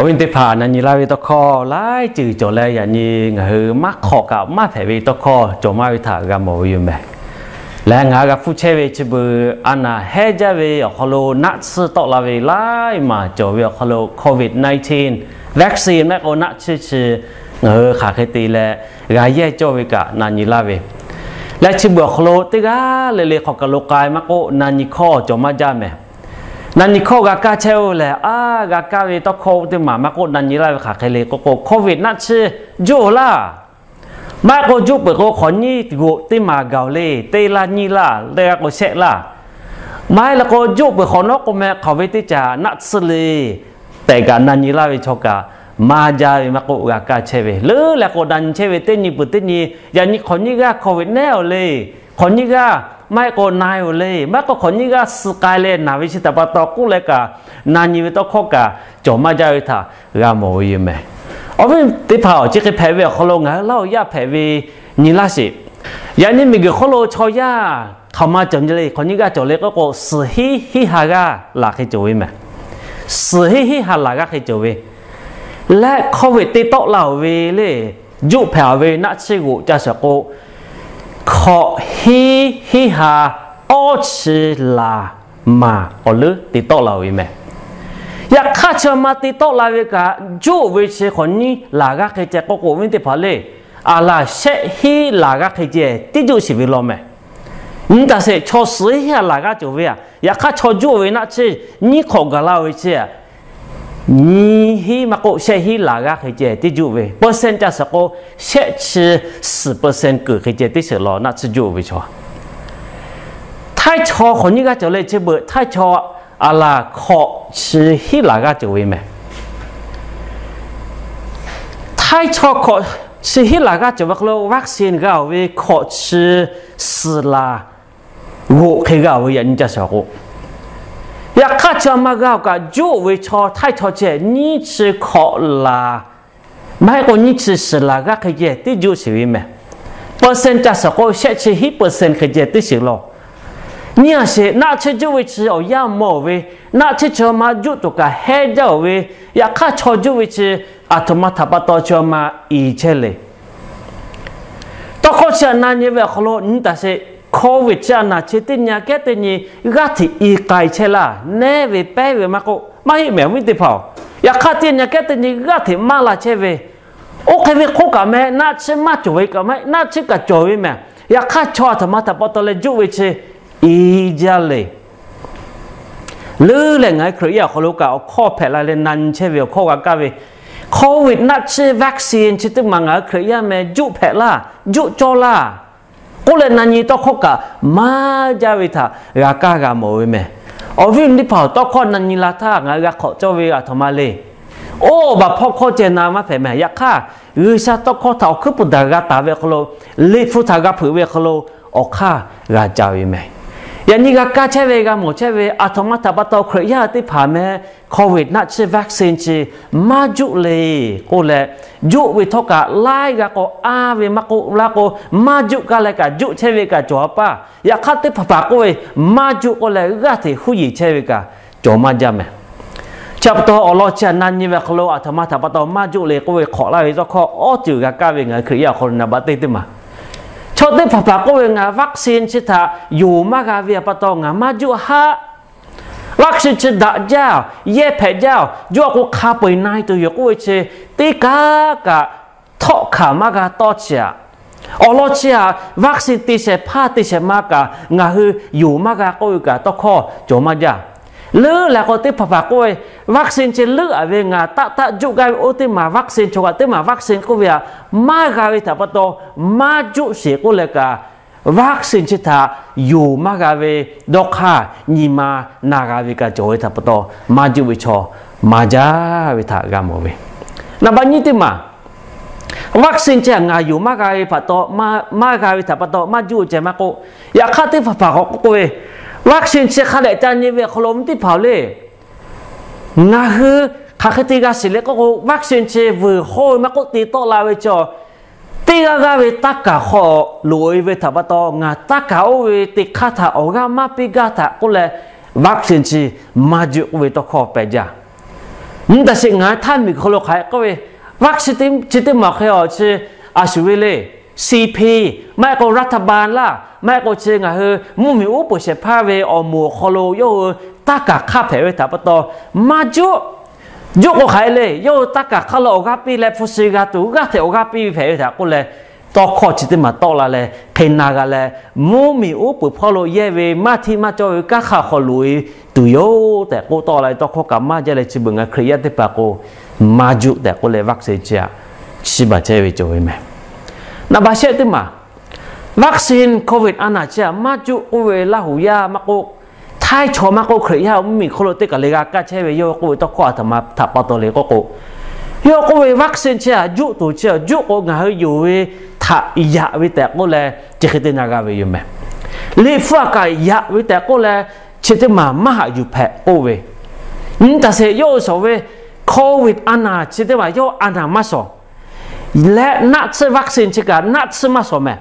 Awˬ viˉ teˇ hpaˍ, na nyi laˇ ve tawˇ hkawˇ laiˉ ceuˬ cawˬ leh, yaꞈ nyi ngaˬ hui maˇ hk'awꞈ kaꞈ maˇ hpehꞈ ve tawˇ hkawˇ cawˬ maˇ ve htaꞈ g'a mawˬ ve yoˬ mehˬ. Leh ngaˬ hui g'a hpuˇ chehˇ ve chi beuꞈ a naˬ hehˉ jaˇ ve awˬ hk'aw lo naˆ tsuhˇ tawˆ la ve laiˉ maˬ cawˬ ve awˬ hk'aw lo COVID nineteen vaccine maˇ heˆ k'o naˆ tsuhˇ chi ngaˬ hui hk'aˬ hk'e te leh g'a yehˇ cawˇ ve kaꞈ na nyi laˇ ve. Leh chi beuꞈ awˬ hk'aw lo teˇ g'aˇ le le hk'awꞈ kaˬ lo k'ai maˇ k'oˆ, na nyi hkawˇ cawˬ maˇ jaˇ mehˬ. Na nyi hkawˇ g'a kaˇ chehˇ oˬ lehˬ, a g'a kaˇ ve tawˇ hkawˇ teˇ maˬ maˇ k'oˆ, na nyi laˇ ve hk'aˬ hk'e le k'oˆ k'o, COVID naˆ tsuhˇ juˇ laˇ. Maˇ heˆ k'o juˇ peuˬ k'o hk'awꞈ nyiˇ g'oꞈ teˇ maˬ gaˬ oˬ le, teˇ laˇ nyiˇ laˇ, teˇ g'aˇ k'o shehˆ laˇ. Maˇ heˆ leh k'o juˇ peuˬ hk'awꞈ nawˉ k'o meh hk'aˬ ve teˇ caꞈ naˆ tsuhˇ le tehꞈ kaꞈ na nyi laˇ ve chaw kaꞈ maˇ jaˇ ve maˇ k'oˆ, g'a kaˇ chehˇ ve. Leuˉ leh k'o na nyi chehˇ ve teˇ nyi peuˬ teˇ nyi, yaꞈ nyi hk'awꞈ nyiˇ g'aˇ COVID nehˉ oˬ le, hk'awꞈ nyiˇ g'aˇ maˇ heˆ k'o na oˬ le, maˇ heˆ k'o hk'awꞈ nyiˇ g'aˇ suh k'ai leh naˬ ve chi htaꞈ pa taw k'oˆ leh kaꞈ na nyi ve tawˇ hkawˇ kaꞈ cawˬ maˇ jaˇ ve htaꞈ g'a mawˬ ve yoˬ mehˬ. Awˬ viˉ teˇ hpaˍ, awˬ chi hk'e hpehꞈ ve awˬ hk'aw lo ngaˬ hui Laˇ huˍ yaˇ hpehꞈ ve nyi laˇ sheˍ. Yaꞈ nyi miˬguiˬ hk'oˆ lo chaw yaˇ hk'aˬ ma cawˬ nyi le, hk'awꞈ nyiˇ g'aˇ cawˬ le k'oˆ k'o, suhˍ hiˉ hiˉ ha g'aˇ laˬ hk'e cawˬ ve mehˬ. Suhˍ hiˉ hiˉ ha laˬ g'aˇ hk'e cawˬ ve. Leh COVID te tawˆ la oˬ ve le, juˇ hpehꞈ oˬ ve naˆ tsuhˇ g'oꞈ ca shawˍ k'o, hk'awꞈ hiˉ hiˉ ha awˇ chi laˬ maˬ awˬ leuˉ te tawˆ la oˬ ve mehˬ. Yaꞈ hk'aˇ chi ma te tawˆ la ve kaꞈ juˇ ve chi hk'awꞈ nyiˇ laˬ g'aˇ hk'e ceh k'oˆ k'o, awˬ viˉ teˇ hpaˍ le, a laˬ shehˆ hiˉ laˬ g'aˇ hk'e ceh teˇ juˇ shiˍ ve law mehˬ. Nyi taˍ sheˍ, chaw suhˍ hiˉ ha laˬ g'aˇ cawˬ ve a, yaꞈ hk'aˇ chaw juˇ ve naˆ tsuhˇ nyiˇ hk'awꞈ gaˬ la ve chi a, nyi hiˉ maˇ k'oˆ shehˆ hiˉ laˬ g'aˇ hk'e ceh teˇ juˇ ve. Percent ca shawˍ k'o, shehˆ chi suhˍ percent kuiˬ hk'e ceh teˇ shiˍ law naˆ tsuhˇ juˇ ve chaw. Htaiˇ chaw hk'awꞈ nyiˇ g'aˇ cawˬ le, chi beuꞈ htaiˇ chaw a laˬ hk'awꞈ chi hiˉ laˬ g'aˇ cawˬ ve mehˬ. Htaiˇ chaw hk'awꞈ chi hiˉ laˬ g'aˇ cawˬ ve hk'aw lo vaccine g'a oˬ ve hk'awꞈ chi suhˍ laˬ g'oꞈ hk'e g'a oˬ ve yaꞈ nyi ca shawˍ k'o, yaꞈ hk'aˇ chi ma g'a oˬ kaꞈ juˇ ve chaw htaiˇ chaw ceh nyiˇ chi hk'awꞈ laˬ maˇ heˆ k'o nyiˇ chi suhˍ laˬ g'aˇ hk'e ceh teˇ juˇ shiˍ ve mehˬ. Percent ca shawˍ k'o shehˆ chi hiˉ percent hk'e ceh teˇ shiˍ law. Nyi a sheˍ, naˆ tsuhˇ juˇ ve chi awˬ yanˇ mawˬ ve, naˆ tsuhˇ chi ma juˇ tuˬ kaꞈ hehˉ jaˇ oˬ ve, yaꞈ hk'aˇ chaw juˇ ve chi aˬ htoꞈ ma htaꞈ pa taw chi ma i chehˇ le. Tawˇ hkawˇ chi a na nyi ve awˬ hk'aw lo nyi taˍ sheˍ, COVID chi a naˬ chi teˇ nyi kehˉ teˇ nyi g'aˇ hteꞈ i k'ai chehˇ laˇ, nehˉ ve pehˉ ve maˇ k'oˆ, maˇ heˆ mehˬ awˬ viˉ teˇ hpaˍ-oˬ. Yaꞈ hk'aˇ teˇ nyi kehˉ teˇ nyi g'aˇ hteꞈ maˇ la chehˇ ve, oˇ hk'e ve hk'oˆ kaꞈ meh naˆ tsuhˇ maˇ cawˬ ve kaꞈ meh, naˆ tsuhˇ kaꞈ cawˬ ve mehˬ. Yaꞈ hk'aˇ chaw aˬ htoꞈ ma htaꞈ pa taw leh juˇ ve chi i jaˇ le. Leuˉ leh ngaˬ hui Hkriꞈ yaˇ awˬ hk'aw lo kaꞈ awˬ hkawˇ hpehꞈ la leh na nyi chehˇ ve awˬ hkawˇ g'a kaˇ ve, COVID naˆ tsuhˇ vaccine chi teˇ maˬ ngaˬ hui Hkriꞈ yaˇ meh juˇ hpehꞈ laˇ, juˇ cawˇ laˇ k'oˆ leh na nyi tawˇ hkawˇ kaꞈ maˇ jaˇ ve htaꞈ g'a kaˇ g'a mawˬ ve mehˬ. Awˬ viˉ teˇ hpaˍ-oˬ, tawˇ hkawˇ na nyi la htaˇ ngaˬ hui g'a hk'awꞈ cawˇ ve aˬ htoꞈ ma le. Oˇ baˬ hpawˇ hkawˇ ceh na maˇ hpehꞈ mehˬ. Yaꞈ hk'aˇ G'uiˬsha tawˇ hkawˇ htaꞈ awˬ hkuiˉ puiˍ daꞈ g'a taˍ ve awˬ hk'aw lo, Liꞈ hpu htaꞈ g'a hpeuꞈ ve awˬ hk'aw lo awˬ hk'aˇ g'a ca ve mehˬ. Yaꞈ nyi g'a kaˇ chehˇ ve, g'a mawˬ chehˇ ve aˬ htoꞈ ma htaꞈ pa taw Hkriꞈ yaˇ teˇ hpaˍ meh COVID naˆ tsuhˇ vaccine chi maˇ juˆ le k'oˆ leh, juˆ ve htawˇ kaꞈ laiˉ g'a k'o, a ve maˇ k'oˆ, laˇ k'o maˇ juˆ kaˇ leh kaꞈ juˆ chehˇ ve kaꞈ cawˬ a paˇ. Yaꞈ hk'aˇ teˇ hpaˍ hpaˍ k'oˆ ve, maˇ juˆ k'oˆ leh g'aˇ hteꞈ huˉ yeˬ chehˇ ve kaꞈ cawˬ maˇ jaˇ mehˬ. Chi pa taw awˬ lawn chi a na nyi ve awˬ hk'aw lo aˬ htoꞈ ma htaꞈ pa taw maˇ juˆ le k'oˆ ve hk'awꞈ laˇ ve tawˇ hkawˇ awˬ ceuˬ g'a kaˇ ve ngaˬ hui Hkriꞈ yaˇ awˬ hk'aw lo naˍ baꞈ teˇ teˇ maˬ. Chaw teˇ hpaˍ hpaˍ k'oˆ ve, ngaˬ vaccine chi htaꞈ yonˍ maˇ g'a ve pa taw ngaˬ maˇ juˆ haˆ. Vaccine chi daꞈ jaˇ, yehˇ hpehꞈ jaˇ, juˆ a k'o hk'a peu-eˬ na-e tuˬ yoˬ k'oˆ ve chi teˇ kaˉ kaꞈ htawˆ hkanˍ maˇ g'a tawˇ chi aꞈ. Awˬ lawn chi aꞈ vaccine te shehˍ hpaˇ te shehˍ ma kaꞈ ngaˬ hui yonˍ maˇ g'a k'oˆ ve kaꞈ tawˇ hkawˇ cawˬ maˇ jaˇ. Leuˉ leh k'o teˇ hpaˍ hpaˍ k'oˆ ve, vaccine chi leuˉ a ve ngaˬ taˆ taˆ juˆ gaˇ ve oˇ teˇ maˬ vaccine chaw kaꞈ teˇ maˬ vaccine k'oˆ ve aꞈ maˇ g'a ve htaꞈ pa taw maˇ juˆ sheˍ k'oˆ leh kaꞈ, vaccine chi htaꞈ yonˍ maˇ g'a ve dawˇ hk'aˇ nyi ma na g'a ve kaꞈ cawˬ ve htaꞈ pa taw maˇ juˆ ve chaw maˇ jaˇ ve htaꞈ g'a mawˬ ve. Naˍ baꞈ nyiˇ teˇ maˬ, vaccine chi htaꞈ ngaˬ yonˍ maˇ g'a ve pa taw, maˇ g'a ve htaꞈ pa taw maˇ juˆ ceh maˇ k'oˆ, yaꞈ hk'aˇ teˇ hpaˍ hpaˍ k'awꞈ k'oˆ k'oˆ ve, vaccine chi hk'a dehꞈ ca nyi ve awˬ hk'aw lo teˇ hpaˍ le, ngaˬ hui hk'aˬ hk'e te g'a shiˍ le k'oˆ k'o, vaccine chi vuiˬ hawˇ ve maˇ k'oˆ te tawˆ la ve chaw teˇ g'aˇ g'aˇ ve taˇ kaˍ hk'aw loꞈ-e ve htaꞈ pa taw, ngaˬ taˇ kaˍ oˇ ve teˇ hk'aˇ htaꞈ awˬ g'aˇ maˇ piˇ gaˇ htaꞈ k'oˆ leh, vaccine chi maˇ juˆ k'oˆ ve tawˇ hkawˇ pehꞈ jaˇ. Nyi taˍ sheˍ ngaˬ hui htaˇ miˬ guiˬ hk'aw lo hk'aˬ hk'e k'oˆ ve, vaccine chi teˇ maˬ hk'e awˬ chi a shuˍ ve le, C P, maˇ heˆ k'o รัฐบาล laˇ, maˇ heˆ k'o chi ngaˬ hui mvuhˇmiˬ uˉ peunˍ shehˍ hpaˇ ve awˬ moˍ awˬ hk'aw lo yawˇ hui taˇ kaˬ hk'aˇ hpehꞈ ve htaꞈ pa taw, maˇ juˆ. Juˆ k'o hk'aˬ hk'e le, yawˇ hui taˇ kaˬ hk'aˇ lo awˬ g'aˇ piˇ leh hpu shi g'a tuˬ g'aˇ hteꞈ awˬ g'aˇ piˇ ve hpehꞈ ve htaꞈ k'oˆ leh, tawˇ hkawˇ chi teˇ maˬ tawˆ la leh hk'e na g'a leh, mvuhˇmiˬ uˉ peunˍ hpawˇ lo yehˇ ve maˇ htiˇ maˇ cawˇ ve kanˉ hk'aˇ hk'aw loꞈ e tuˬ yoˬ tehꞈ k'oˆ tawˆ la ve tawˇ hkawˇ kaꞈ maˇ jaˇ leh, chi beuꞈ ngaˬ hui Hkriꞈ yaˇ teˇ hpaˍ k'o, maˇ juˆ tehꞈ k'oˆ leh vaccine chi htaꞈ chiˇ baˬ chehˇ ve cawˬ ve meh. Naˍ baꞈ shehˆ teˇ maˬ, vaccine COVID a naˍ chi htaꞈ maˇ juˆ k'oˆ ve Laˇ huˍ yaˇ maˇ k'oˆ, htaiˇ chaw maˇ k'oˆ, Hkriꞈ yaˇ mvuhˇmiˬ hk'oˆ lo teˇ kaˬ le g'a kaˇ chehˇ ve yawˇ k'oˆ ve tawˇ hkawˇ a htaꞈ ma htaꞈ pa taw le k'oˆ k'o, yawˇ k'oˆ ve vaccine chi htaꞈ juˆ tuˬ chi htaꞈ juˆ k'o ngaˬ hui yonˍ ve htaꞈ yaꞈ ve tehꞈ k'oˆ leh, chi hk'e te na g'a ve yoˬ meh. Liꞈ hpu a kaꞈ yaꞈ ve tehꞈ k'oˆ leh, chi teˇ maˬ maˇ haꞈ yuˬ hpehꞈ k'oˆ ve, nyi taˍ sheˍ yawˇ hui shawˍ ve COVID a naˍ chi teˇ maˬ yawˇ a naˍ maˇ shawˍ leh naˆ tsuhˇ vaccine chi kaꞈ naˆ tsuhˇ maˇ shawˍ meh.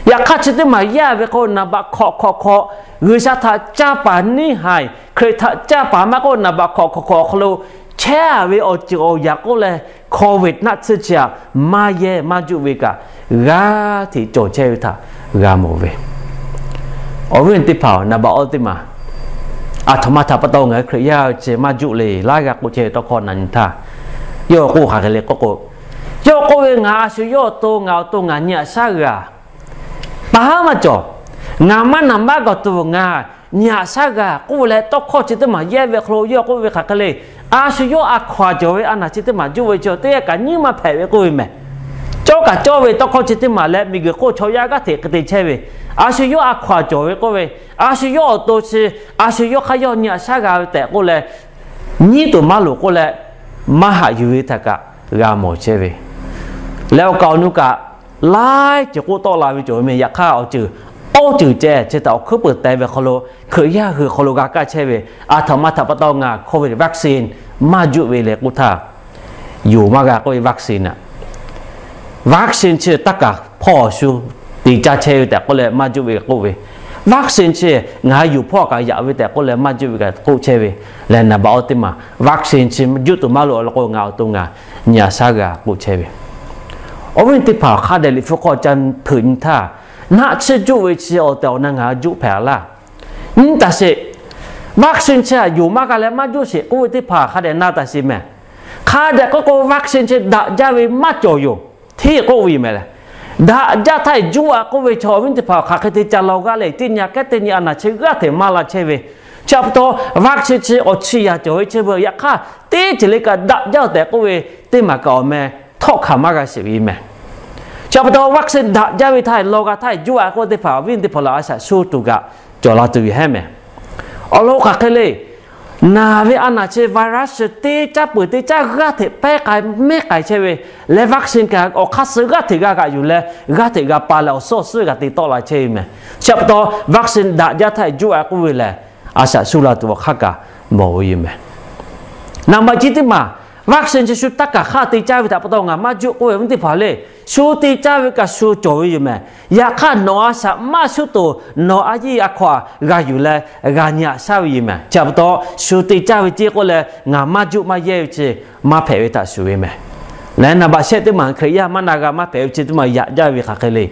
Yaꞈ hk'aˇ chi teˇ maˬ yaˇ ve k'o, naˍ baꞈ hkawꞈ hkawꞈ hkawꞈ, G'uiˬsha htaꞈ caˇ paˍ neˇ haiˬ, Hkriꞈ htaꞈ caˇ paˍ maˇ k'oˆ, naˍ baꞈ hkawꞈ hkawꞈ hkawꞈ awˬ hk'aw lo chehˇ a ve awˬ ceuˬ awˬ yaꞈ k'oˆ leh, COVID naˆ tsuhˇ chi htaꞈ maˇ yehˇ maˇ juˆ ve kaꞈ g'aˇ hteꞈ cawˬ chehˇ ve htaꞈ g'a mawˬ ve. Awˬ viˉ teˇ hpaˍ, naˍ baꞈ awˇ teˇ maˬ, a htoꞈ ma htaꞈ pa taw ngaˬ hui Hkriꞈ yaˇ chi maˇ juˆ le laˇ g'a k'oˆ chehˇ ve tawˇ hkawˇ na nyi htaˇ, yawˇ k'oˆ hk'aˬ hk'e le k'oˆ k'o, yawˇ k'oˆ ve, ngaˬ a shu yawˇ awˬ to ngaˬ awˬ to ngaˬ nyi aꞈ shaˉ g'a, paˍ haˉ maˇ cawˬ. Ngaˬ maˇ naˍ maˇ gawˬ tuˬ ngaˬ nyi aꞈ shaˉ g'a k'oˆ ve leh, tawˇ hkawˇ chi teˇ maˬ yehˇ ve hk'aw lo yawˇ k'oˆ ve hk'aˬ hk'e le, a shu yawˇ a hkaw-anˬ cawˬ ve a naˍ chi teˇ maˬ juˆ ve chi teˇ g'aˇ kaꞈ nyiˇ maˇ hpehꞈ ve k'oˆ ve meh. Cawˇ kaꞈ cawˇ ve tawˇ hkawˇ chi teˇ maˬ leh miˬguiˬ hk'oˆ chaw yaˇ g'aˇ hteꞈ hk'e te chehˇ ve, a shu yawˇ a hkaw-anˬ cawˬ ve k'oˆ ve, a shu yawˇ awˬ to chi, a shu yawˇ hk'aˇ yawˇ nyi aꞈ shaˉ g'a ve tehꞈ k'oˆ leh, nyiˇ tuˬ maˇ loˍ k'oˆ leh, maˇ haꞈ yuˬ ve htaꞈ kaꞈ g'a mawˬ chehˇ ve, leh awˬ kaˍ awˬ nu kaꞈ laiˉ ceuˬ k'oˆ tawˆ la ve cawˬ ve meh. Yaꞈ hk'aˇ awˬ ceuˬ, awˇ ceuˬ ceh chi htaꞈ awˬ hkuiˉ peuˬ teh ve hk'aw lo Hkriꞈ yaˇ hui hk'aw lo g'a kaˇ chehˇ ve, a htoꞈ ma htaꞈ pa taw ngaˬ COVID vaccine maˇ juˆ ve le k'oˆ htaˇ, yonˍ maˇ g'a k'oˆ ve vaccine a vaccine chi taˇ kaˬ hpawˇ awˬ shu te caˇ chehˇ ve tehꞈ k'oˆ leh maˇ juˆ ve k'oˆ ve, vaccine chi ngaˬ hui yonˍ hpawˇ kaꞈ yaꞈ ve tehꞈ k'oˆ leh maˇ juˆ ve kaꞈ k'oˆ chehˇ ve, leh naˍ baꞈ awˇ teˇ maˬ vaccine chi juˆ tuˬ maˇ loˍ la k'o ngaˬ awˬ to ngaˬ nyi aꞈ shaˉ g'a k'oˆ chehˇ ve. Awˬ viˉ teˇ hpaˍ, hk'a dehꞈ Liꞈ hpu hk'aw ca hpeuꞈ nyi htaˇ, naˆ tsuhˇ juˆ ve chi awˬ tehˬ awˬ na ngaˬ hui juˆ hpehꞈ a laˇ. Nyi taˍ sheˍ, vaccine chi htaꞈ yonˍ maˇ g'a leh maˇ juˆ sheˍ k'oˆ ve teˇ hpaˍ hk'a dehꞈ na taˍ sheˍ meh. Hk'a dehꞈ k'oˆ k'o vaccine chi daꞈ jaˇ ve maˇ cawˬ yoˬ hteˇ k'oˆ ve yoˬ meh leh, daꞈ jaˇ htaˇ juˆ a k'oˆ ve chaw awˬ viˉ teˇ hpaˍ hk'aˬ hk'e te ca law g'aˇ le. Teˇ nyi a kehˉ teˇ nyi a naˍ chi g'aˇ hteꞈ maˇ la chehˇ ve, chi pa taw vaccine chi awˬ chi yaꞈ cawˬ ve chehˇ ve, yaꞈ hk'aˇ teˇ ceuˬ le kaꞈ daꞈ jaˇ tehꞈ k'oˆ ve teˇ maˬ kaꞈ awˬ meh htawˆ hkanˍ maˇ g'a sheˍ ve meh. Chi pa taw vaccine daꞈ jaˇ ve htaˇ law g'a htaˇ juˆ a k'oˆ teˇ hpaˍ awˬ viˉ teˇ hpaˍ lo a shaꞈ sho tuˬ kaꞈ cawˬ la tuˬ yoˬ hehˉ meh. Awˬ lawn hk'aˬ hk'e le, naˬ ve a naˍ chi virus teˇ caˉ peuˬ teˇ caˉ g'aˇ hteꞈ pehˉ k'ai mehˉ k'ai chehˇ ve, leh vaccine kaꞈ awˬ hk'aˇ suh g'aˇ hteꞈ g'a g'aꞈ yuˬ leh g'aˇ hteꞈ g'a pa leh awˬ suhˉ awˬ suhˉ g'a te tawˆ la chehˇ ve meh. Chi pa taw vaccine daꞈ jaˇ htaˇ juˆ a k'oˆ ve lehˬ, a shaꞈ shu la tuˬ awˬ hk'aˇ kaꞈ mawˬ ve yoˬ meh. Naˍ baꞈ chi teˇ maˬ, vaccine chi shu taˇ kaˬ hk'aˇ te caˇ ve htaꞈ pa taw ngaˬ maˇ juˆ k'oˆ ve awˬ viˉ teˇ hpaˍ le, shu te caˇ ve kaꞈ shu cawˬ ve yoˬ meh. Yaꞈ hk'aˇ nawˬ a shaꞈ maˇ shu tuˬ nawˬ a yiˇ a hkaw-anˬ g'a yuˬ leh g'a nyi aꞈ shaˉ ve yoˬ meh. Chi pa taw shu te caˇ ve ceˇ k'oˆ leh ngaˬ maˇ juˆ maˇ yehˇ ve chi maˇ hpehꞈ ve htaꞈ shuˍ ve meh. Leh naˍ baꞈ shehˆ teˇ maˬ Hkriꞈ yaˇ maˇ na g'a maˇ hpehꞈ ve chi teˇ maˬ yaꞈ jaˇ ve hk'aˬ hk'e le.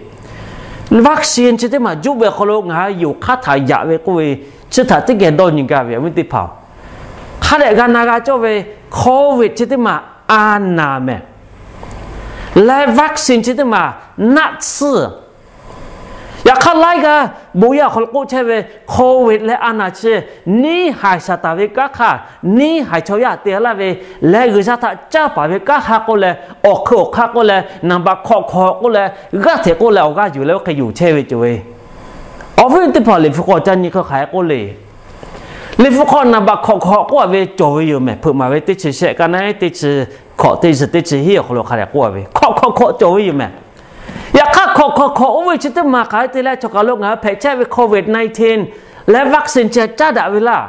Vaccine chi teˇ maˬ juˆ ve awˬ hk'aw lo ngaˬ hui yonˍ hk'aˇ htaꞈ yaꞈ ve k'oˆ ve, chi htaꞈ teˇ geh dawˇ nyi gaˇ ve awˬ viˉ teˇ hpaˍ-oˬ, hk'a dehꞈ g'a na g'a cawˇ ve COVID chi teˇ maˬ a naˍ meh, leh vaccine chi teˇ maˬ naˆ tsuhˇ. Yaꞈ hk'aˇ laiˉ g'aˇ bon yaˇ awˬ hk'aw lo k'oˆ chehˇ ve COVID leh a naˍ chi neˇ haiˬ shaˍ taˍ ve kanˉ hk'aˇ, neˇ haiˬ chaw yaˇ te laˇ ve, leh G'uiˬsha htaꞈ caˇ paˍ ve kanˉ hk'aˇ k'oˆ leh, awˬ hk'eun awˬ hk'aˇ k'oˆ leh, naˍ baꞈ hkawꞈ hkawꞈ k'oˆ leh, g'aˇ hteꞈ k'oˆ leh awˬ g'aˇ yuˬ leh oˇ hk'e yonˍ chehˇ ve cawˬ ve. Awˬ viˉ teˇ hpaˍ, Liꞈ hpu hk'aw ca nyi hk'e hk'aˬ hk'e k'oˆ le. Liꞈ hpu hk'aw naˍ baꞈ hkawꞈ hkawꞈ k'oˆ a ve cawˬ ve yoˬ meh. Hpeuꞈ maˍ ve teˇ chi shehˆ, ka na teˇ chi hkawꞈ teˇ chi teˇ chi hiˉ awˬ hk'aw lo hk'a dehꞈ k'oˆ a ve hkawꞈ hkawꞈ hkawꞈ cawˬ ve yoˬ meh. Yaꞈ hk'aˇ hkawꞈ hkawꞈ hkawꞈ oˇ ve chi teˇ maˬ hk'aˬ hk'e te leh chaw kaˬ lo ngaˬ hui hpehꞈ chehˇ ve COVID nineteen leh vaccine chi caˇ daꞈ ve laˇ.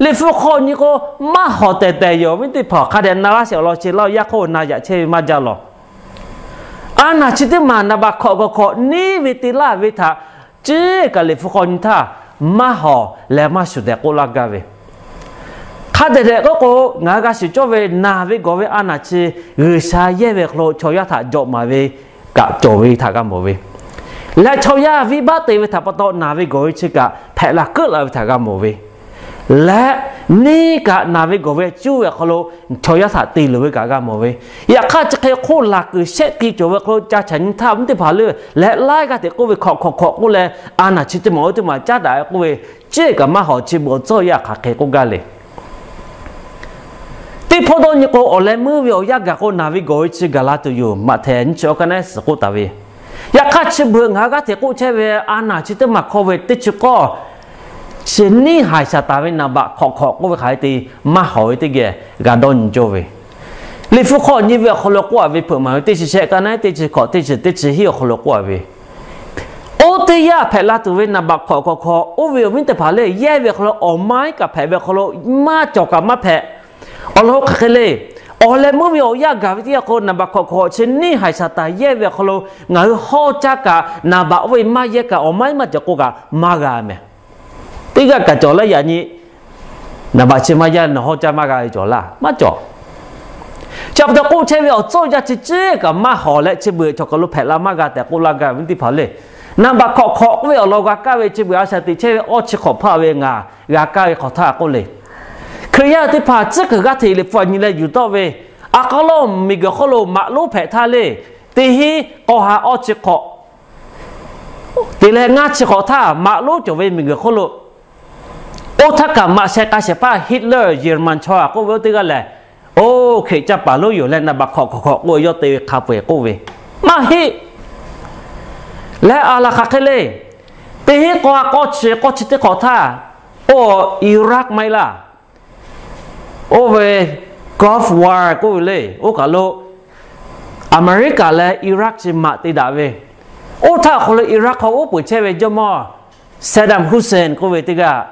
Liꞈ hpu hk'aw nyi k'o, maˇ hawˍ tehˬ tehˬ yoˬ. Awˬ viˉ teˇ hpaˍ, hk'a dehꞈ na laˇ sheˍ awˬ lawn chi laˇ yaˇ hk'oˆ na yaꞈ chehˇ ve maˇ jaˇ lawˬ. A naˍ chi teˇ maˬ naˍ baꞈ hkawꞈ hkawꞈ hkawꞈ neˇ ve te laˇ ve htaꞈ ciˉ kaꞈ Liꞈ hpu hk'aw nyi htaˇ, maˇ hawˍ leh maˇ shuˍ tehꞈ k'oˆ laˇ gaˇ ve hk'e Hk'a dehꞈ dehꞈ k'oˆ k'o, ngaˬ hui g'a shiˍ cawˇ ve naˬ ve gawˬ ve a naˬ chi G'uiˬsha yehˇ ve hk'aw lo chaw yaˇ htaꞈ jawꞈ maˍ ve kaꞈ cawˬ ve htaꞈ g'a mawˬ ve, leh chaw yaˇ venˇbaˆ te ve htaꞈ pa taw naˬ ve gawˬ ve chi kaꞈ hpehꞈ la keuˆ la ve htaꞈ g'a mawˬ ve, leh neˇ kaꞈ naˬ ve gawˬ ve cuˇ ve awˬ hk'aw lo chaw yaˇ htaꞈ te luˬ ve kaꞈ g'a mawˬ ve, yaꞈ hk'aˇ chi hk'e hk'oˆ laˬ kuiˬ shehˆ ti cawˬ ve hk'aw lo ca chaꞈ nyi htaˇ, awˬ viˉ teˇ hpaˍ lehˬ, leh laiˉ g'aˇ hteꞈ k'oˆ ve hk'awꞈ hk'awꞈ hk'awꞈ k'oˆ leh, a naˬ chi teˇ maˬ oˇ teˇ maˬ caˉ daꞈ ve k'oˆ ve, ceˇ kaꞈ maˇ hawˍ, chi beuꞈ awˬ tcuhˇ yaˇ hk'aˬ hk'e k'oˆ gaˇ le. Teˇ hpawˇ dawˇ nyi k'o, awˬ leh meuˇ ve awˬ yanˇ gaˬ k'o, naˬ ve gawˬ ve chi gaˬ la tuˬ yoˬ. Maꞈhtehˍ nyiˇ chi awˬ ka naˉ suhˍ k'oˆ taˍ ve, yaꞈ hk'aˇ chi beuꞈ ngaˬ hui g'aˇ hteꞈ k'oˆ chehˇ ve a naˬ chi teˇ maˬ hkawˇ ve teˇ chi k'awˇ chi neˇ haiˬ Saˍtanˍ ve naˍ baꞈ hk'awꞈ hk'awꞈ k'oˆ ve hk'aˬ hk'e te maˇ hawˍ ve teˇ geh g'a dawˇ nyi cawˇ ve, Liꞈ hpu hk'aw nyi ve awˬ hk'aw lo k'oˆ a ve hpeuꞈ maˍ ve teˇ chi shehˆ ka naˉ teˇ chi hkawꞈ teˇ chi teˇ chi hiˉ awˬ hk'aw lo k'oˆ a ve, oˇ teˇ yanˇ hpehꞈ la tuˬ ve naˍ baꞈ hk'awꞈ hk'awꞈ hk'awꞈ oˇ ve awˬ viˉ teˇ hpaˍ lehˬ, yehˇ ve awˬ hk'aw lo awˬ maiˉ kaꞈ hpehꞈ ve awˬ hk'aw lo maˇ cawˬ kaꞈ maˇ hpehꞈ. Awˬ lawn hk'aˬ hk'e le, awˬ leh meuˇ ve awˬ yanˇ gaˬ ve teˇ yanˇ k'o, naˍ baꞈ hk'awꞈ hk'awꞈ chi neˇ haiˬ Saˍtanˍ yehˇ ve awˬ hk'aw lo ngaˬ hui hawˇ caˇ kaꞈ, naˍ baꞈ oˇ ve maˇ yehˇ kaꞈ, awˬ maiˉ maˇ cawˬ k'o kaꞈ maˇ g'a mehˍ. Teˇ g'aˇ kaꞈ cawˬ laˇ yaꞈ nyi, naˍ baꞈ chi maˇ yehˇ nawˬ hawˇ caˇ maˇ g'a ve cawˬ laˇ, maˇ cawˬ. Chi pa taw k'oˆ chehˇ ve awˬ tcuhˇ yaˇ chi ceˇ kaꞈ maˇ hawˍ leh, chi beuꞈ chaw kaˬ lo hpehꞈ la maˇ g'a tehꞈ k'oˆ laˇ gaˇ ve teˇ hpaˍ le. Naˍ baꞈ hk'awꞈ hk'awꞈ k'oˆ ve awˬ lawn g'a kaˇ ve chi beuꞈ a shaꞈ teꞈ chehˇ ve awˇ chi hk'awꞈ hpaˇ ve ngaˬ g'a kaˇ ve hk'awꞈ htaˇ k'oˆ le, Hkriꞈ yaˇ teˇ hpaˍ tcuhˉ kuiˬ g'aˇ hteꞈ Liꞈ hpu a nyi leh yuˬ tawˆ ve, a k'aˉ lawˉ miˬguiˬ hk'oˆ lo maꞈ lonˉ hpehꞈ htaˇ le, teˇ hinˉ k'aw ha awˇ chi hk'awꞈ te leh ngaˇ chi hk'awꞈ htaˇ maꞈ lonˉ cawˬ ve miˬguiˬ hk'oˆ lo, oˇ htaˇ kaꞈ maꞈ sheh k'a shehˍ hpaˇ Hitler, Yeˍraˍmanˍ chaw a k'oˆ ve oˇ teˇ g'aˇ lehˬ, oˇ Hkriꞈ caˇ paˍ lonˉ yoˬ leh naˍ baꞈ hk'awꞈ hk'awꞈ hk'awꞈ k'oˆ yawˇ te ve hk'a peu-eˬ k'oˆ ve, maˇ heˆ. Leh a laˬ hk'aˬ hk'e le, teˇ hinˉ k'aw ha k'awˇ chi k'awˇ chi teˇ hk'awꞈ htaˇ, oˇ Iraq maˇ heˆ laˇ, oˇ ve Gulf War k'oˆ ve le, oˇ kaˬ lo Aˍmeˍriˆkaˍ leh Iraq chi maꞈ te daꞈ ve, oˇ htaˇ awˬ hk'aw lo Iraq hk'aw uˉ peunˍ chehˇ ve jawˇmawˇ Saddam Hussein k'oˆ ve teˇ g'aˇ,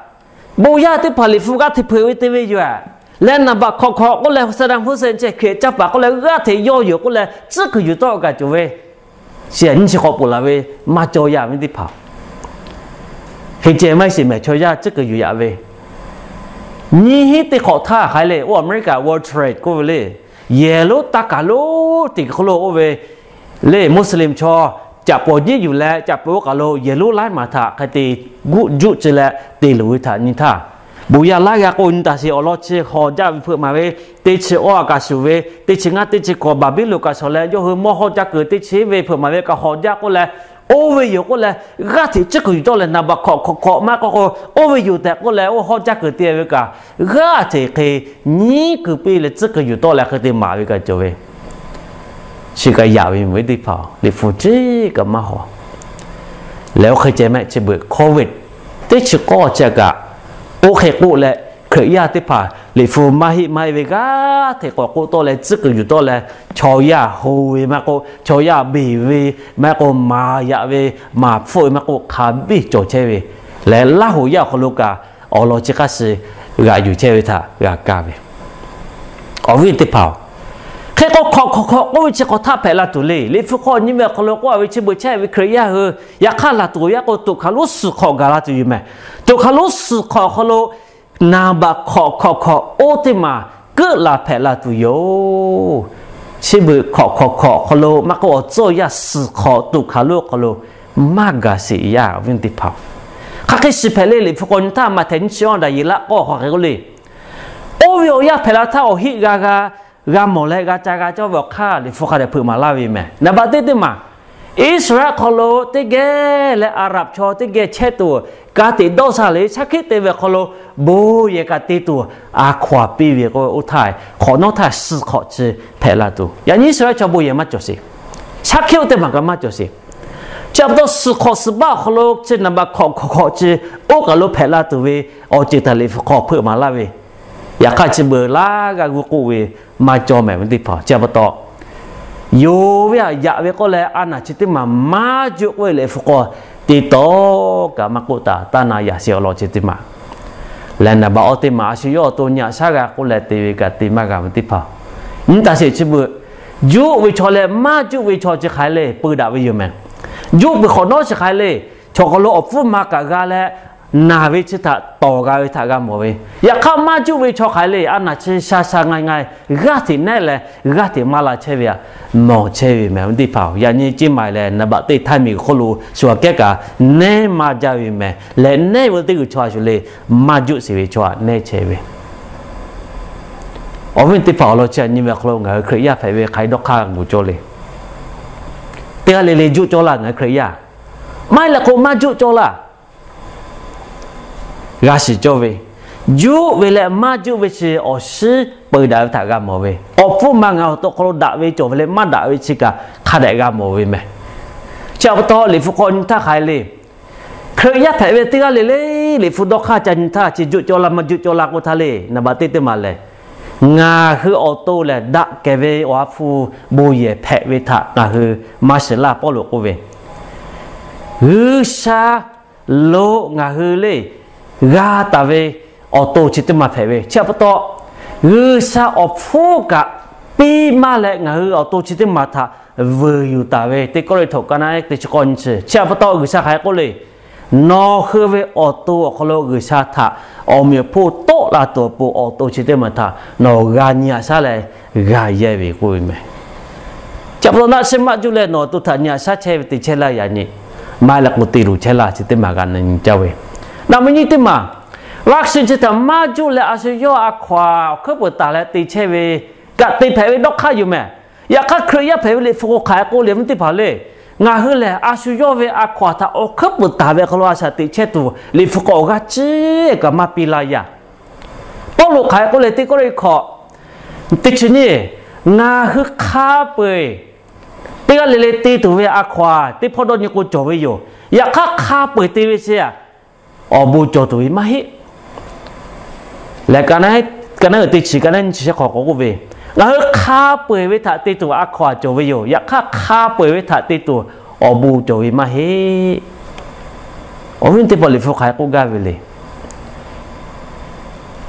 bon yaˇ teˇ hpaˍ Liꞈ hpu g'aˇ hteꞈ hpeuꞈ ve te ve yoˬ. Leh naˍ baꞈ hk'awꞈ hk'awꞈ k'oˆ leh Saddam Hussein chi Hkriꞈ caˇ paˍ k'oˆ leh g'aˇ hteꞈ yawˇ yoˬ k'oˆ leh tcuhˉ kuiˬ yuˬ tawˆ kaꞈ cawˬ ve, chi nyiˇ chi hk'awꞈ poˬ laˬ ve maˇ cawˇ yaˇ ve teˇ hpaˍ, hk'e ceh maˇ heˆ sheˍ mehˍ chaw yaˇ tcuhˉ kuiˬ yuˬ yaꞈ ve, nyiˇ hinˉ teˇ hk'awꞈ htaˇ hk'aˬ hk'e le, oˇ Aˍmeˍriˆkaˍ World Trade k'oˆ ve le, yehˬ lonˉ taˇ kaˬ lonˉ teꞈ hk'oˆ lo oˇ ve le Muslim chaw caꞈ pawˍ nyiˉ yuˬ leh caꞈ pawˍ oˇ kaˬ lo yehˬ lonˉ laiˉ maˬ htaꞈ hk'e te guˆ juˆ ci leh te luˬ ve htaꞈ nyi htaˇ, bon yaˇ laiˉ g'aˇ k'o nyi taˍ sheˍ awˬ lawn chi hawˍ jaˇ ve hpeuꞈ maˍ ve, teˇ chi awˇ a kaꞈ shuˍ ve, teˇ chi ngaˇ teˇ chi k'awˍ Baˍbiˍlonˍ kaꞈ shawˍ leh yawˇ hui mawˇ hawˇ jaˇ kuiˬ teˇ chi ve hpeuꞈ maˍ ve kaꞈ hawˍ jaˇ k'oˆ leh, oˇ ve yoˬ k'oˆ leh g'aˇ hteꞈ tcuhˉ kuiˬ yuˬ tawˆ leh naˍ baꞈ hk'awꞈ hk'awꞈ hk'awꞈ maˇ k'oˆ k'o, oˇ ve yoˬ tehꞈ k'oˆ leh oˇ hawˇ jaˇ kuiˬ te ve kaꞈ, g'aˇ hteꞈ hk'e nyiˉ kuiˬ piˇ leh tcuhˉ kuiˬ yuˬ tawˆ leh hk'e te maˍ ve kaꞈ cawˬ ve, chi kaꞈ yaꞈ ve mvuhˇ teˇ hpaˍ Liꞈ hpu ceˇ kaꞈ maˇ hawˍ. Leh oˇ hk'e ceh mehˆ chi beuꞈ COVID teˇ chi k'awˇ chi kaꞈ, oˇ hk'e k'oˆ leh Hkriꞈ yaˇ teˇ hpaˍ Liꞈ hpu maˇ heˆ maˇ heˆ ve g'aˇ hteꞈ k'awꞈ k'oˆ tawˆ leh tcuhˉ kuiˬ yuˬ tawˆ leh, chaw yaˇ ho ve maˇ k'oˆ, chaw yaˇ beˬ ve maˇ k'oˆ, maˍ yaꞈ ve, maˍ hpfuhˆ ve maˇ k'oˆ, hk'a biˇ cawˬ chehˇ ve, leh Laˇ huˍ yaˇ awˬ hk'aw lo kaꞈ awˬ lawn chi hk'aˇ suh g'aꞈ yuˬ chehˇ ve htaꞈ g'a kaˇ ve awˬ viˉ teˇ hpaˍ-oˬ, hk'e k'o hk'awꞈ hk'awꞈ hk'awꞈ k'oˆ ve chi hk'awꞈ htaˇ hpehꞈ la tuˬ le. Liꞈ hpu hk'aw nyi ve awˬ hk'aw lo k'oˆ a ve, chi beuꞈ chehˇ ve Hkriꞈ yaˇ hui yaꞈ hk'aˇ laˬ tuˬ awˬ yanˇ k'o, toꞈ hk'aˬ lonˉ suhˍ hk'awꞈ gaˬ la tuˬ yoˬ mehˍ. Toꞈ hk'aˬ lonˉ suhˍ hk'awꞈ awˬ hk'aw lo naˍ baꞈ hk'awꞈ hk'awꞈ hk'awꞈ oˇ teˇ maˬ keuˆ la hpehꞈ la tuˬ yoˬ. Chi beuꞈ hk'awꞈ hk'awꞈ hk'awꞈ awˬ hk'aw lo maˇ k'oˆ, awˬ tcuhˇ awˬ yanˇ suhˍ hk'awꞈ toꞈ hk'aˬ lonˉ awˬ hk'aw lo maˇ gaˬ sheˍ yaˇ awˬ viˉ teˇ hpaˍ-oˬ, hk'aˬ hk'e shiˍ hpehꞈ le. Liꞈ hpu k'awꞈ nyi htaˇ, Maꞈhtehˍ nyiˇ chi awˇ daꞈ yeˬ laˆ k'awˇ hk'aˬ hk'e k'oˆ le, oˇ ve awˬ yanˇ hpehꞈ la htaˇ awˬ heˆ g'a g'a, g'a mawˬ leh g'a ca g'a cawˇ ve awˬ hk'aˇ Liꞈ hpu hk'a dehꞈ hpeuꞈ maˍ laˇ ve yoˬ mehˍ. Naˍ baꞈ teˇ teˇ maˬ, Iˉsaˍreˍlaˆ hk'aw lo teˇ geh leh Aˍraˍ chaw teˇ geh chehˇ tuˬ, ka tiꞈ dawˇ sha leh shaˉ hkiˆ te ve awˬ hk'aw lo bon yehˬ kaꞈ te tuˬ a hkaw-anˬ piˇ ve k'o, oˇ htaˇ hk'awꞈ nawˉ htaˇ suhˍ hk'awꞈ chi hpehꞈ la tuˬ. Yaꞈ nyi Iˉsaˍreˍlaˆ chaw bon yehˬ maˇ cawˬ sheˍ. Shaˉ hkiˆ oˇ teˇ maˬ kaꞈ maˇ cawˬ sheˍ. Chi pa taw suhˍ hk'awꞈ suhˍ baˆ awˬ hk'aw lo chi naˍ baꞈ hk'awꞈ hk'awꞈ hk'awꞈ chi oˇ kaˬ lo hpehꞈ la tuˬ ve awˬ ceuˬ htaꞈ Liꞈ hpu hk'aw hpeuꞈ maˍ laˇ ve, yaꞈ hk'aˇ chi beuꞈ laˇ g'a g'uˇ k'oˆ ve maˇ cawˇ mehˍ ve teˇ hpaˍ. Chi pa taw yonˍ ve htaꞈ yaꞈ ve k'oˆ leh, a naˬ chi teˇ maˬ maˇ juˆ k'oˆ ve Liꞈ hpu k'awꞈ te tawˆ kaꞈ maˇ k'oˆ taˍ, taˇ na yaꞈ sheˍ awˬ lawn chi teˇ maˬ leh, naˍ baꞈ awˇ teˇ maˬ a shu yawˇ awˬ to nyi aꞈ shaˉ g'a k'oˆ leh te ve kaꞈ te maˇ g'a ve teˇ hpaˍ. Nyi taˍ sheˍ chi beuꞈ, juˆ ve chaw leh maˇ juˆ ve chaw chi hk'aˬ hk'e le peu daꞈ ve yoˬ mehˍ. Juˆ peuˬ hk'awꞈ nawˉ chi hk'aˬ hk'e le, chaw hk'aw lo awˬ pfuhˇ ma kaꞈ g'a leh, naˬ ve chi htaꞈ tawˍ g'a ve htaꞈ g'a mawˬ ve. Yaꞈ hk'aˇ maˇ juˆ ve chaw hk'aˬ hk'e le, a naˬ chi sha sha nga nga, g'aˇ hteꞈ nehˉ leh g'aˇ hteꞈ maˇ la chehˇ ve htaꞈ mawˬ chehˇ ve meh. Teˇ hpaˍ yaꞈ nyi ceˇ maˬ lehˬ, naˍ baꞈ teˇ htaˇ miˬ guiˬ hk'oˆ lo shu aꞈ kehˉ kaꞈ nehˉ maˇ jaˇ ve meh. Leh nehˉ ve teˇ g'uiˬ chaw a shu le, maˇ juˆ sheˍ ve chaw htaꞈ nehˉ chehˇ ve. Awˬ viˉ teˇ hpaˍ awˬ lawn chi aꞈ nyi ve hk'aw lo ngaˬ hui Hkriꞈ yaˇ hpehꞈ ve hk'aˬ hk'e dawˇ hk'aˇ g'a gu cawˇ le. Teˇ g'aˇ le le juˆ cawˇ laˇ ngaˬ hui Hkriꞈ yaˇ. Maˇ heˆ leh k'o maˇ juˆ cawˇ laˇ. G'a shiˍ cawˇ ve, juˆ ve leh maˇ juˆ ve chi awˬ shiˉ peu daꞈ ve htaꞈ g'a mawˬ ve. Awˬ hpfuhˇ ma ngaˬ awˬ to hk'aw lo daꞈ ve cawˬ ve leh maˇ daꞈ ve chi kaꞈ hk'a dehꞈ g'a mawˬ ve meh. Chi pa taw Liꞈ hpu hk'aw nyi htaˇ hk'aˬ hk'e le, Hkriꞈ yaˇ hpehꞈ ve teˇ g'aˇ le le, Liꞈ hpu dawˇ hk'aˇ ca nyi htaˇ chi juˆ cawˇ laˇ maˇ juˆ cawˇ laˇ k'oˆ htaˇ le, naˍ baꞈ teˇ teˇ maˬ lehˬ, ngaˬ hui awˬ to lehˬ daꞈ kehˬ ve awˬ ha hpu bon yehˬ hpehꞈ ve htaꞈ ngaˬ hui maˇ shiˍ laˇ. Pawˇluꞈ k'oˆ ve, G'uiˬsha lo ngaˬ hui le g'a taˍ ve awˬ to chi teˇ maˬ hpehꞈ ve. Chi pa taw, G'uiˬsha awˬ hpfuhˇ kaꞈ piˇ maˇ leh ngaˬ hui awˬ to chi teˇ maˬ htaꞈ vuiˬ yuˬ taˍ ve. Teˇ Kawˇrenˍhtuꞈ ka naˆ teˇ chi k'awˇ nyi chi. Chi pa taw G'uiˬsha hk'aˬ hk'e k'oˆ le, Nawˬ hui ve awˬ to awˬ hk'aw lo G'uiˬsha htaꞈ awˬ meꞈ awˬ hponˇ tawˆ la tuˬ awˬ pon awˬ to chi teˇ maˬ htaꞈ nawˬ g'a nyi aꞈ shaˉ leh g'a yehˇ ve k'oˆ ve meh. Chi pa taw naˆ tsuhˇ maˇ juˆ leh nawˬ awˬ to htaꞈ nyi aꞈ shaˉ chehˇ ve te chehˇ laˇ yaꞈ nyi, maˇ heˆ leh k'o te luˬ chehˇ laˇ chi teˇ maˬ g'a na nyi caˇ ve. Naˬ ma nyi teˇ maˬ, vaccine chi htaꞈ maˇ juˆ leh a shu yawˇ a hkaw aˬ awˬ hkuiˉ peuˬ taˍ leh te chehˇ ve kaꞈ te hpehꞈ ve dawˇ hk'aˇ yoˬ meh. Yaꞈ hk'aˇ Hkriꞈ yaˇ hpehꞈ ve Liꞈ hpu k'o hk'aˬ hk'e k'oˆ le ve teˇ hpaˍ le, ngaˬ hui lehˬ a shu yawˇ ve a hkaw aˬ htaꞈ awˬ hkuiˉ peuˬ taˍ ve hk'aw lo a shaꞈ teꞈ chehˇ tuˬ Liꞈ hpu k'o awˬ g'aˇ ciˉ kaꞈ maˇ piˇ laˇ yaˇ. Pawˇluꞈ hk'aˬ hk'e k'oˆ le, teˇ kawˇ le hkawꞈ teˇ chi nyiˇ, ngaˬ hui hk'a peu-eˬ teˇ g'aˇ le le te tuˬ ve a hkaw aˬ teˇ hpawˇ dawˇ nyi k'o cawˬ ve yoˬ. Yaꞈ hk'aˇ hk'a peu-eˬ te ve chi awˬ bon cawˬ tuˬ ve maˇ heˆ. Leh ka naˉ uiˍ teˇ chi ka naˉ nyi chi shehˆ hk'awꞈ k'awꞈ k'oˆ ve, ngaˬ hui hk'a peu-eˬ ve htaꞈ te tuˬ a hkaw aˬ cawˬ ve yoˬ. Yaꞈ hk'aˇ hk'a peu-eˬ ve htaꞈ te tuˬ awˬ bon cawˬ ve maˇ heˆ. Awˬ viˉ teˇ hpaˍ Liꞈ hpu hk'aˬ hk'e k'oˆ gaˇ ve le.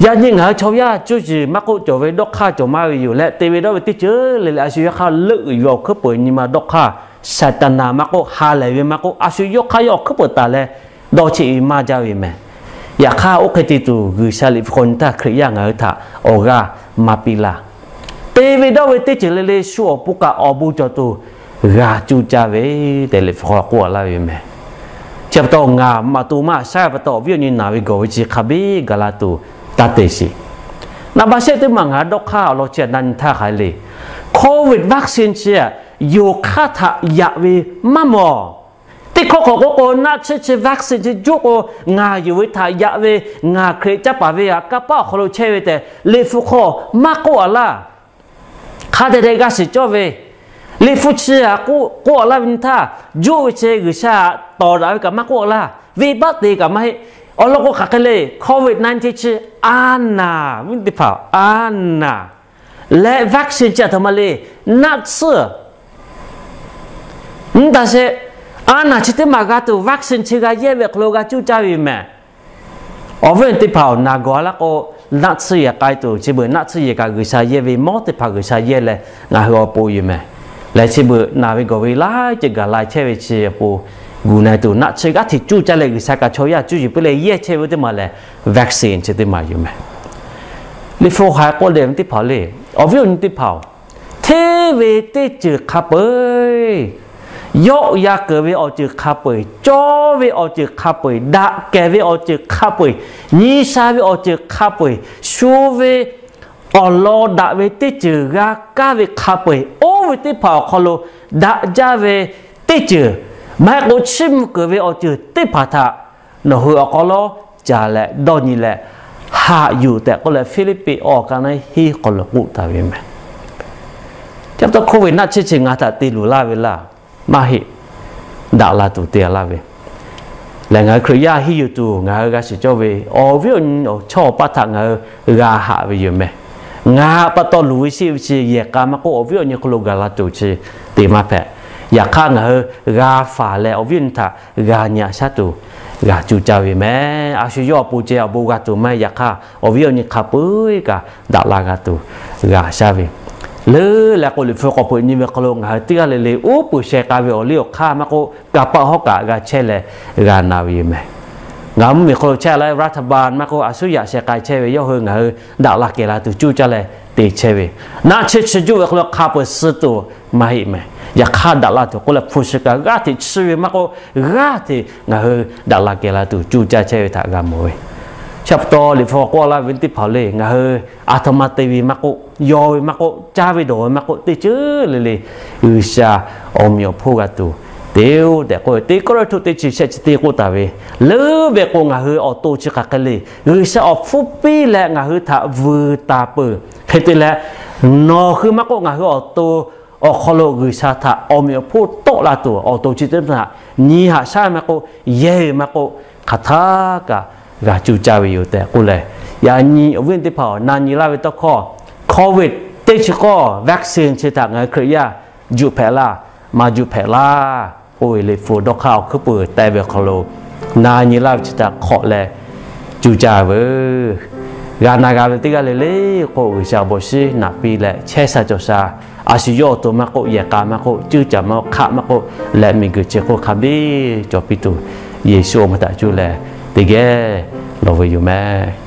Yaꞈ nyi ngaˬ hui chaw yaˇ cuˇ yiˍ maˇ k'oˆ cawˬ ve dawˇ hk'aˇ cawˬ maˇ ve yoˬ leh te ve dawˇ ve teˇ ceuˬ le le a shu yawˇ hk'aˇ leuˆ yuˬ ve awˬ hkuiˉ peuˬ nyi ma dawˇ hk'aˇ, Saˍtanˍ maˇ k'oˆ, ha lehˬ ve maˇ k'oˆ, a shu yawˇ hk'aˇ yawˇ awˬ hkuiˉ peuˬ taˍ leh dawˇ cheˆ ve maˇ jaˇ ve meh. Yaꞈ hk'aˇ oˇ hk'e te tuˬ G'uiˬsha Liꞈ hpu hk'aw nyi htaˇ Hkriꞈ yaˇ ngaˬ hui htaꞈ awˬ g'aˇ maˇ piˇ laˇ. Te ve dawˇ ve teˇ ceuˬ le le shu awˬ pon kaꞈ awˬ bon cawˬ tuˬ g'a cuˇ caˇ ve tehꞈ Liꞈ hpu hk'aw k'oˆ a laˇ ve yoˬ meh. Chi pa taw ngaˬ maꞈ to maˇ shaˉ pa taw awˬ viˉ awˬ nyi naˬ ve gawˬ ve chi hk'a biˇ gaˬ la tuˬ taˇ te sheˍ. Naˍ baˆ shehˆ teˇ maˬ ngaˬ hui dawˇ hk'aˇ awˬ lawn chi aꞈ na nyi htaˇ hk'aˬ hk'e le, Covid vaccine chi yonˍ hk'aˇ htaꞈ yaꞈ ve maˇ mawˬ. Teˇ hkawˇ hk'awꞈ k'oˆ k'o naˆ tsuhˇ chi vaccine chi juˆ k'o ngaˬ yonˍ ve htaꞈ yaꞈ ve, ngaˬ Hkriꞈ caˇ paˍ ve aꞈ kanˇ paˆ awˬ hk'aw lo chehˇ ve tehꞈ Liꞈ hpu hk'aw maˇ k'oˆ a laˇ. Hk'a dehꞈ dehꞈ g'a shiˍ cawˇ ve, Liꞈ hpu chi aꞈ k'oˆ a laˇ ve nyi htaˇ, juˆ ve chi G'uiˬsha aꞈ tawˍ daꞈ ve kaꞈ maˇ k'oˆ a laˇ, venˇbaˆ te kaꞈ maˇ heˆ. Awˬ lawn k'o hk'aˬ hk'e le, Covid nineteen chi a naˬ viˉ teˇ hpaˍ a naˬ leh vaccine chi aꞈ htoꞈ ma le, naˆ tsuhˇ nyi taˍ sheˍ. A naˬ chi teˇ maˬ g'a tuˬ vaccine chi g'a yehˇ ve awˬ hk'aw lo g'a cuˇ caˇ ve meh. Awˬ viˉ awˬ nyi teˇ hpaˍ-oˬ, naˬ gawˬ a laˇ k'o, naˆ tsuhˇ yehˬ k'ai tuˬ chi beuꞈ naˆ tsuhˇ yehˬ kaꞈ G'uiˬsha yehˇ ve mawˇ teˇ hpaˍ G'uiˬsha yehˇ leh ngaˬ hui awˬ pon yoˬ meh. Leh chi beuꞈ naˬ ve gawˬ ve laiˉ ceuˬ gaˬ la chehˇ ve chi awˬ pon gu na tuˬ naˆ tsuhˇ g'aˇ hteꞈ cuˇ caˇ leh G'uiˬsha kaꞈ chaw yaˇ cuˇ yiˍ puiˉ leh yehˇ chehˇ ve teˇ maˬ lehˬ vaccine chi teˇ maˬ yoˬ meh. Liꞈ hpu hk'aˬ hk'e k'oˆ le teˇ hpaˍ le, awˬ viˉ awˬ nyi teˇ hpaˍ-oˬ, hteˇ ve teˇ ceuˬ hk'a peu-eˬ, yawˆ yan keunˍ ve awˬ ceuˬ hk'a peu-eˬ, cawˇ ve awˬ ceuˬ hk'a peu-eˬ, daꞈ kehˬ ve awˬ ceuˬ hk'a peu-eˬ, nyi sha ve awˬ ceuˬ hk'a peu-eˬ, shu ve awˬ lawn daꞈ ve teˇ ceuˬ g'a kaˇ ve hk'a peu-eˬ, oˇ ve teˇ hpaˍ awˬ hk'aw lo daꞈ jaˇ ve teˇ ceuˬ, maˇ heˆ k'o chiˇ mvuh keunˍ ve awˬ ceuˬ teˇ hpaˍ htaꞈ nawˬ hui awˬ hk'aw lo caˍ leh dawˇ nyi leh haꞈ yuˬ tehꞈ k'oˆ leh Hpiˇliˇpiˆ awˬ ka naˆ hiˉ hk'aw lo k'oˆ taˍ ve meh. Chi pa taw Covid naˆ tsuhˇ chi ngaˬ htaꞈ te luˬ laˇ ve laˇ, maˇ heˆ, daꞈ la tuˬ te a laˇ ve. Lehˬ ngaˬ hui Hkriꞈ yaˇ henˇ yuˬ tuˬ ngaˬ hui g'a shiˍ cawˇ ve awˬ viˉ awˬ nyi awˬ chawˇ awˬ paˇ htaꞈ ngaˬ hui g'a haꞈ ve yoˬ meh. Ngaˬ pa taw luˬ ve sheˆ ve chi yehˬ k'a maˇ k'oˆ, awˬ viˉ awˬ nyi hk'aw lo gaˬ la tuˬ chi te maˇ hpehꞈ. Yaꞈ hk'aˇ ngaˬ hui g'a faˍ leh awˬ viˉ awˬ nyi htaꞈ g'a nyi aꞈ shaˉ tuˬ g'a cuˇ caˇ ve meh. A shu yawˇ awˬ pon ceh awˬ bon g'a tuˬ maˇ heˆ, yaꞈ hk'aˇ awˬ viˉ awˬ nyi hk'a peu-eˬ kaꞈ daꞈ la g'a tuˬ g'a shaˉ ve. Leuˉ leh k'o Liꞈ hpu k'awꞈ hpeuꞈ nyi ve hk'aw lo ngaˬ hui teˇ g'aˇ le le uˉ peunˍ sheh k'ai ve awˬ liˇ awˬ hk'aˇ maˇ k'oˆ, kanˇ paˆ hawˉ kaꞈ g'a chehˇ leh g'a na ve yoˬ meh. Ngaˬ mvuhˇmiˬ hk'aw lo chehˇ leh รัฐบาล maˇ k'oˆ, a shuˉ yaꞈ sheh k'ai chehˇ ve yawˇ hui ngaˬ hui daꞈ la kehˬ la tuˬ cuˇ caˇ leh te chehˇ ve, naˆ chi chi juˆ ve hk'aw lo hk'a peu-eˬ suh tuˬ maˇ heˆ mehˍ. Yaꞈ hk'aˇ daꞈ la tuˬ k'oˆ leh hpu shi kaꞈ g'aˇ hteꞈ chiˇ ve maˇ k'oˆ, g'aˇ hteꞈ ngaˬ hui daꞈ la kehˬ la tuˬ cuˇ caˇ chehˇ ve htaꞈ g'a mawˬ ve. Chi pa taw Liꞈ hpu k'oˆ laˇ ve teˇ hpaˍ le, ngaˬ hui a htoꞈ ma te ve maˇ k'oˆ, yaw ve maˇ k'oˆ, caˇ ve dawˬ ve maˇ k'oˆ, teˇ ceuˬ le le G'uiˬsha awˬ meꞈ awˬ hponˇ g'a tuˬ te-oˬ tehꞈ k'oˆ ve, teˇ Kawˇrenˍhtuˆ teˇ chi shehˆ chi teˇ k'oˆ taˍ ve, leuˉ ve k'o ngaˬ hui awˬ to chi hk'aˬ hk'e le, G'uiˬsha awˬ hpfuhˇ piˇ leh ngaˬ hui htaꞈ vuiˬ taˍ peuˬ. Hk'e te leh, nawˬ hui maˇ k'oˆ ngaˬ hui awˬ to awˬ hk'aw lo G'uiˬsha htaꞈ awˬ meꞈ awˬ hponˇ tawˆ la tuˬ awˬ to chi teˇ hpaˍ nyi haꞈ shaˉ maˇ k'oˆ, yehˇ ve maˇ k'oˆ, hk'aˬ htaˇ kaꞈ g'a cuˇ caˇ ve yoˬ tehꞈ k'oˆ leh, yaꞈ nyi awˬ viˉ teˇ hpaˍ-oˬ, na nyi laˇ ve tawˇ hkawˇ, Covid teˇ chi k'awˇ vaccine chi htaꞈ ngaˬ hui Hkriꞈ yaˇ juˆ hpehꞈ laˇ, maˇ juˆ hpehꞈ laˇ k'oˆ ve Liꞈ hpu dawˇ hk'aˇ awˬ hkuiˉ peuˬ te ve awˬ hk'aw lo na nyi laˇ ve chi htaꞈ hk'awꞈ leh cuˇ caˇ veuˬ. G'a na g'a ve teˇ g'aˇ le le k'o, G'uiˬsha awˬ bon shiˉ naꞈ piˇ leh chehˇ sha cawˬ sha, a shu yawˇ awˬ to maˇ k'oˆ, yehˬ k'a maˇ k'oˆ, cuˇ caˇ maˇ k'oˆ, hk'aˆ maˇ k'oˆ, leh miˬguiˬ chi hk'oˆ hk'a biˇ cawˬ piˇ tuˬ, Yeˍsuˆ awˬ meh htaꞈ cuˇ leh teˇ geh lawˬ ve yoˬ mehˍ.